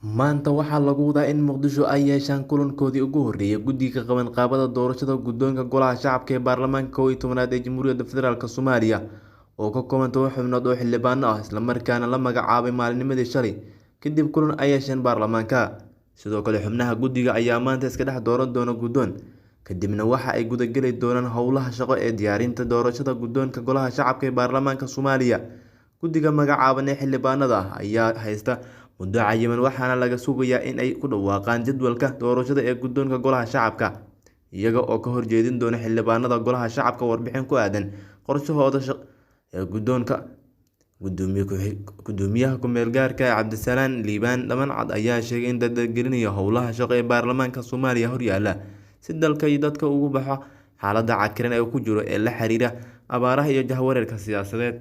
Maanta waxaa lagu wadaa in Muqdisho ay yeeshaan kulankoodii ugu horreeyay Guddiga Qabanqaabada Doorashada Guddoonka Golaha Shacabka ee Baarlamaanka 11aad ee Jamhuuriyadda Federaalk Soomaaliya oo ka kooban 10 xubnood oo xildhibaano ah, isla markaana la magacaabay maalinimadii shalay kadib kulan ay yeesheen baarlamaanka. Sidoo kale, xubnaha guddiga ayaa maanta iska dhex dooran doona guddoon, kadibna waxa ay gudageli doonaan howlaha shaqo ee diyaarinta doorashada guddoonka Golaha Shacabka ee Baarlamaanka Soomaaliya. Guddiga magacaaban ee xildhibaanada ah ayaa haysta muddo cayiman, waxaana laga sugayaa in ay ku dhawaaqaan jadwalka doorashada ee guddoonka Golaha Shacabka, iyaga oo ka horjeedin doona xildhibaanada Golaha Shacabka warbixin ku aaddan qorshahooda ee guddoonka. Gudoomiyaha ku-meel gaarka ah Cabdisalaan Liibaan Dhamancad ayaa sheegay in dardargelinayo howlaha shaqo ee baarlamaanka Soomaaliya horyaalla si dalka iyo dadka uga baxo xaaladda cakiran ee uu ku jiro ee la xiriira abaaraha iyo jahwareerka siyaasadeed.